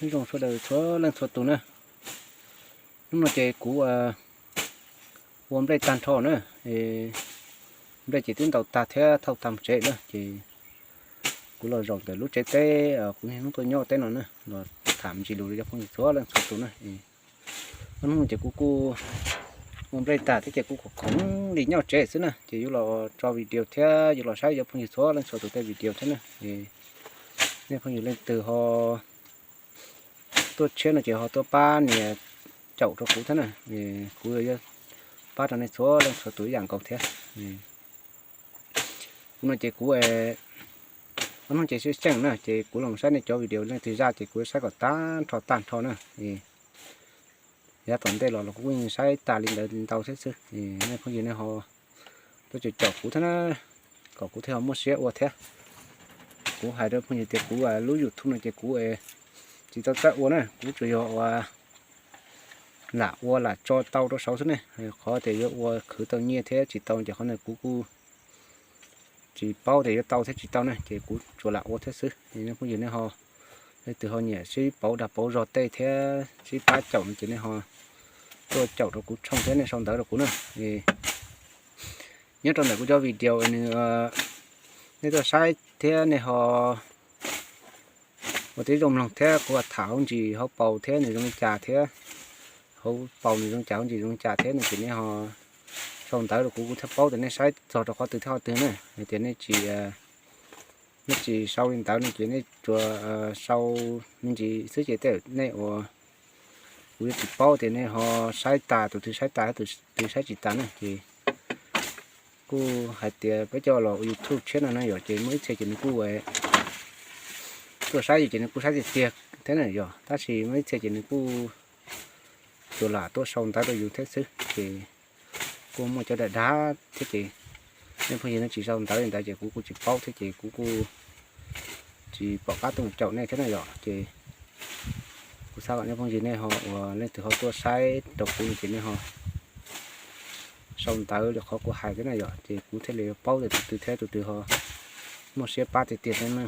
Nyob zoo sawv daws txhua leej txhua tus na. Hnub no ces kuv ua nplej tag nrho na, nplej ces twb ntaus tag thiab thauj tag mus tsev na, ces kuv los zaum ntawm lub tsev teb kuv niaj hnub tuaj nyob teb no na, los tham ntsis lus rau cov phooj ywg txhua leej txhua tus na. Hnub no ces kuv kuj ua nplej tag thiab ces kuv khoom khoom li nyob tsev xwb na, ces yuav los tso video thiab yuav los saib cov phooj ywg txhua leej txhua tus tej video thiab na. Nej phooj ywg leej twg ho tuaj tshiab no ces ho tuaj pab nias caum rau kuv thiab na, kuv yuav pab rau nej txhua leej txhua tus ib yam nkaus thiab. Kuv no ces kuv, ob hnub ces xyeej xyeej na ces kuv los saib nej cov video leej twg zaj ces kuv saib kom tag nrho tag nrho na. Yav tom ntej los los kuv kuj yeej saib tas li ntawd ntau thiab xwb. Nej phooj ywg nej ho tuaj caum caum kuv thiab na, kom kuv thiaj ho muaj siab ua thiab. Kuv hais rau phooj ywg tias kuv lub YouTube no ces kuv tsis tau txawj ua na, kuv tsuas yog ua lam ua lam tso tau rau saud xwb ne. Qhov tias yuav ua khwv tau nyiaj thiab tsis tau ces qhov ntawd kuv kuj tsis paub tias yuav tau thiab tsis tau ne, ces kuv tsuas lam ua thiab xwb. Nej phooj ywg nej ho, leej twg ho nyiam sib pauv dag pauv zog tej thiab sib pab caum no ces nej ho tuaj caum rau kuv tshooj thiab nej sau ntawv rau kuv na. Nyob rau ntawm kuv cov video nws, nej tuaj saib thiab nej ho ua tib zoo mloog thiab kuv tham hauv ntsis hauv paus thiab nws zoo li cas thiab, hauv paus nws zoo cas hauv ntsis zoo li cas thiab no ces nej ho sau ntawv rau kuv, kuv thiaj paub tias nej saib txog rau qhov twg thiab qhov twg na. Hais tias nej tsis, nej tsis sau li ntawd no ces nej tsuas sau me ntsis xwb ces tej nej ua, kuv yuav tsis paub tias nej ho saib tas tus twg saib tas tus twg saib tsis tas na ces kuj hais tias peb cov los ua YouTube tshiab no na yom, ces muaj ib txhia ces nws kuj tuaj saib yus ces nws kuj saib tiag tiag thiab na yom, tab sis muaj ib txhia ces nws kuj tsuas lam tuaj sau ntawv rau yus thiab xwb ces kuj muaj cov dag dag thiab ces nej phooj ywg nej tsis sau ntawv li ntawd ces kuv kuj tsis paub thiab ces kuv kuj tsis pom qab tuaj mus caum nej thiab na yom. Ces kuv xav kom nej phooj ywg nej ho uas leej twg ho tuaj saib rau kuv no ces nej ho sau ntawv li qhov kuv hais thiab na yom, ces kuv thiaj li paub tias tus twg thiab tus twg ho muaj siab pab tiag tiag thiab na.